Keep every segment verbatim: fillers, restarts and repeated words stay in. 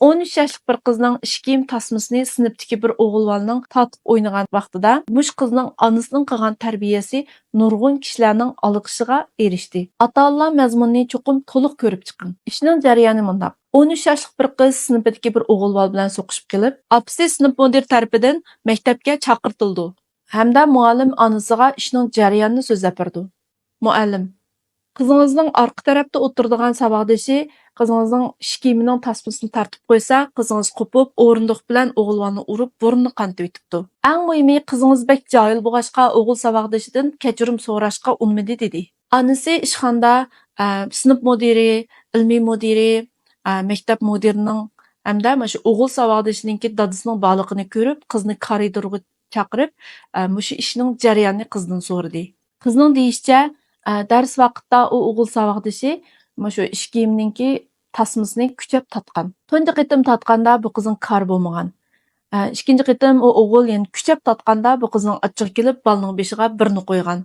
ئون ئۈچ ياشلىق بىر قىزنىڭ ئىچ كىيىم تاسمىسىنى سىنىپتىكى بىر ئوغۇل بالىنىڭ تارتىپ ئوينىغان ۋاقتىدا، مۇشۇ قىزنىڭ ئانىسىنىڭ قىلغان تەربىيەسى نۇرغۇن كىشىلەرنىڭ ئالقىشىغا ئېرىشتى. ئاتا-ئانىلار مەزمۇننى چوقۇم تولۇق كۆرۈپ چىقىڭ. ئىشنىڭ جەريانى مۇنداق. ئون ئۈچ ياشلىق بىر قىز سىنىپىدىكى بىر ئوغۇل بالا بىلەن سوقۇشۇپ قېلىپ، ئاپىسى سىنىپ مۇدىرى تەرىپىدىن مەكتەپكە چاقىرتىلىدۇ ھەمدە مۇئەللىم ئانىسىغا ئىشنىڭ جەريانىنى سۆزلەپ بېرىدۇ. مۇئەللىم، قىزىڭىزنىڭ ئارقا تەرەپتە ئولتۇرىدىغان ساۋاقدىشى قىزىڭىزنىڭ ئىچ كىيىمىنىڭ تاسمىسىنى تارتىپ قويسا، قىزىڭىز قوپۇپ، ئورۇندۇق بىلەن ئوغۇل بالىنى ئۇرۇپ، بۇرنىنى قانىتىۋېتىپتۇ. ئەڭ مۇھىمى، قىزىڭىز بەك جاھىل بولغاچقا، ئوغۇل ساۋاقدىشىدىن كەچۈرۈم سوراشقا ئۇنىمىدى، دېدى. ئانىسى ئىشخانىدا، ئە، سىنىپ مۇدىرى، ئىلمىي مۇدىرى، ئە، مەكتەپ مۇدىرىنىڭ ھەمدە مانا شۇ ئوغۇل ساۋاقدىشىنىڭكى دادىسىنىڭ بارلىقىنى كۆرۈپ، قىزنى كارىدورغا چاقىرىپ، ئە، مۇشۇ ئىشنىڭ جەريانىنى قىزدىن سورىدى. قىزنىڭ دېيىشىچە، ئە، دەرس ۋاقتىدا ئۇ ئوغۇل ساۋاقدىشى مۇشۇ ئىچ كىيىمنىڭكى تاسمىسىنى كۈچەپ تارتقان. تۇنجى قېتىم تارتقاندا بۇ قىزنىڭ كارى بولمىغان. ئە، ئىككىنچى قېتىم ئۇ ئوغۇل يەنە كۈچەپ تارتقاندا، بۇ قىزنىڭ ئاچچىقى كېلىپ، بالىنىڭ بېشىغا بىرنى قويغان.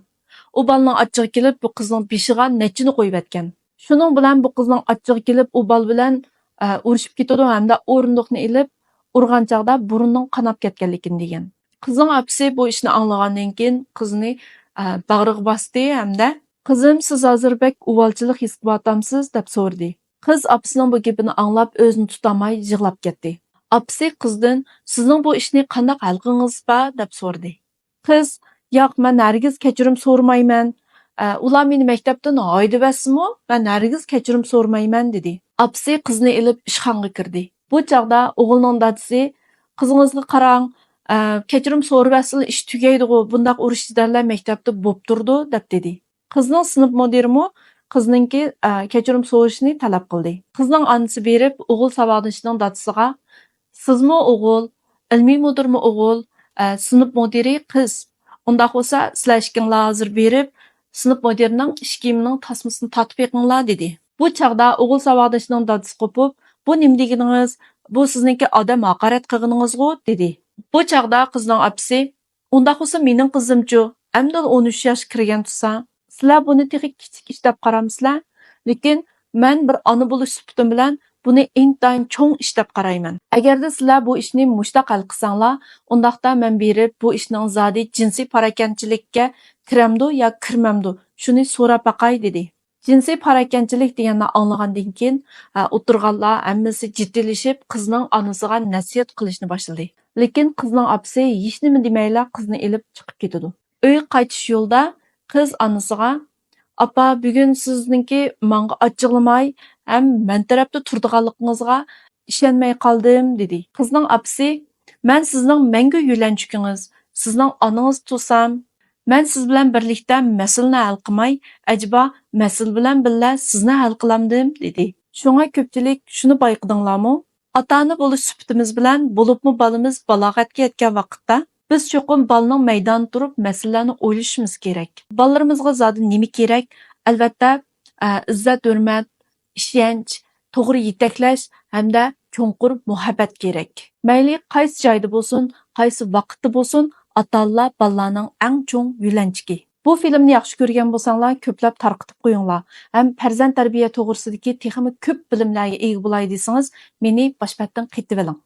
ئۇ بالىنىڭ ئاچچىقى كېلىپ، بۇ قىزنىڭ بېشىغا نەچچىنى قويۇۋەتكەن. شۇنىڭ بىلەن بۇ قىزنىڭ ئاچچىقى كېلىپ، ئۇ بالا بىلەن، ئە، ئۇرۇشۇپ كېتىدۇ ھەمدە ئورۇندۇقنى ئېلىپ، ئۇرغان چاغدا بۇرنىنىڭ قاناپ كەتكەنلىكىنى دېگەن. قىزنىڭ ئاپىسى بۇ ئىشنى ئاڭلىغاندىن كېيىن، قىزنى، ئە، باغرىغا باستى ھەمدە، «قىزىم، سىز ھازىر بەك ئۇۋالچىلىق ھېس قىلىۋاتامسىز؟» دەپ سورىدى. قىز ئاپىسىنىڭ بۇ گېپىنى ئاڭلاپ، ئۆزىنى تۇتالماي يىغلاپ كەتتى. ئاپىسى قىزدىن، «سىزنىڭ بۇ ئىشنى قانداق ھەل قىلغىڭىز بار؟» دەپ سورىدى. قىز، «ياق، مەن ھەرگىز كەچۈرۈم سورىمايمەن. ئە، ئۇلار مېنى مەكتەپتىن ھايدىۋەتسىمۇ، مەن ھەرگىز كەچۈرۈم سورىمايمەن» دېدى. ئاپىسى قىزنى ئېلىپ ئىشخانىغا كىردى. بۇ چاغدا ئوغلىنىڭ دادىسى، «قىزىڭىزغا قاراڭ، ئە، كەچۈرۈم سورىۋەتسىلا ئىش تۈگەيدىغۇ، بۇنداق ئۇرۇش-جېدەللەر مەكتەپتە بوپ تۇرىدۇ» دەپ دېدى. قىزنىڭ سىنىپ مۇدىرىمۇ قىزنىڭكى، ئە، كەچۈرۈم سورىشىنى تەلەپ قىلدى. قىزنىڭ ئانىسى بېرىپ، ئوغۇل ساۋاقدىشىنىڭ دادىسىغا، «سىزمۇ ئوغۇل، ئىلمىي مۇدىرمۇ ئوغۇل، ئە، سىنىپ مۇدىرى قىز. ئۇنداق بولسا، سىلەر ئىككىڭلار ھازىر بېرىپ، سىنىپ مۇدىرىنىڭ ئىچ كىيىمىنىڭ تاسمىسىنى تارتىپ بېقىڭلار» دېدى. بۇ چاغدا ئوغۇل ساۋاقدىشىنىڭ دادىسى قوپۇپ، «بۇ نېمە دېگىنىڭىز؟ بۇ سىزنىڭكى ئادەم ھاقارەت قىلغىنىڭىزغۇ؟» دېدى. بۇ چاغدا قىزنىڭ ئاپىسى، «ئۇنداق بولسا مېنىڭ قىزىمچۇ؟ ئەمدىلا ئون ئۈچ ياشقا كىرگەن تۇرسا. سىلەر بۇنى تېخى كىچىك ئىش دەپ قارامسىلەر؟ لېكىن مەن بىر ئانا بولۇش سۈپىتىم بىلەن بۇنى ئىنتايىن چوڭ ئىش دەپ قارايمەن. ئەگەردە سىلەر بۇ ئىشنى مۇشتاق ھەل قىلساڭلار، ئۇنداقتا مەن بېرىپ بۇ ئىشنىڭ زادى جىنسىي پاراكەنچىلىككە كىرەمدۇ يا كىرمەمدۇ، شۇنى سوراپ باقاي» دېدى. جىنسىي پاراكەنچىلىك دېگەننى ئاڭلىغاندىن كېيىن، ئە، ئولتۇرغانلار ھەممىسى جىددىيلىشىپ، قىزنىڭ ئانىسىغا نەسىھەت قىلىشنى باشلىدى. لېكىن قىزنىڭ ئاپىسى ھېچنېمە دېمەيلا قىزنى ئېلىپ چىقىپ كېتىدۇ. ئۆيگە قايتىش يولىدا قىز ئانىسىغا، «ئاپا، بۈگۈن سىزنىڭكى ماڭا ئاچچىقلىماي ھەم مەن تەرەپتە تۇرىدىغانلىقىڭىزغا ئىشەنمەي قالدىم» دېدى. قىزنىڭ ئاپىسى، «مەن سىزنىڭ مەڭگۈ يۆلەنچۈكىڭىز، سىزنىڭ ئانىڭىز تۇرسام، مەن سىز بىلەن بىرلىكتە مەسىلىنى ھەل قىلماي، ئەجەبا مەسىلە بىلەن بىللە سىزنى ھەل قىلامدىم؟» دېدى. شۇڭا كۆپچىلىك شۇنى بايقىدىڭلارمۇ؟ ئاتا-ئانا بولۇش سۈپىتىمىز بىلەن، بولۇپمۇ بالىمىز بالاغەتكە يەتكەن ۋاقىتتا، بىز چوقۇم بالىنىڭ مەيدانىدا تۇرۇپ مەسىلىلەرنى ئويلىشىمىز كېرەك. بالىلىرىمىزغا زادى نېمە كېرەك؟ ئەلۋەتتە، ئە، ئىززەت-ھۆرمەت، ئىشەنچ، توغرا يېتەكلەش ھەمدە چوڭقۇر مۇھەببەت كېرەك. مەيلى قايسى جايدا بولسۇن، قايسى ۋاقىتتا بولسۇن، ئاتا-ئانىلار بالىلارنىڭ ئەڭ چوڭ يۆلەنچۈكى. بۇ فىلىمنى ياخشى كۆرگەن بولساڭلار، كۆپلەپ تارقىتىپ قويۇڭلار ھەم پەرزەنت تەربىيە توغرىسىدىكى تېخىمۇ كۆپ بىلىملەرگە ئىگە بولاي دېسىڭىز، مېنى باش بەتتىن قېتىۋېلىڭ.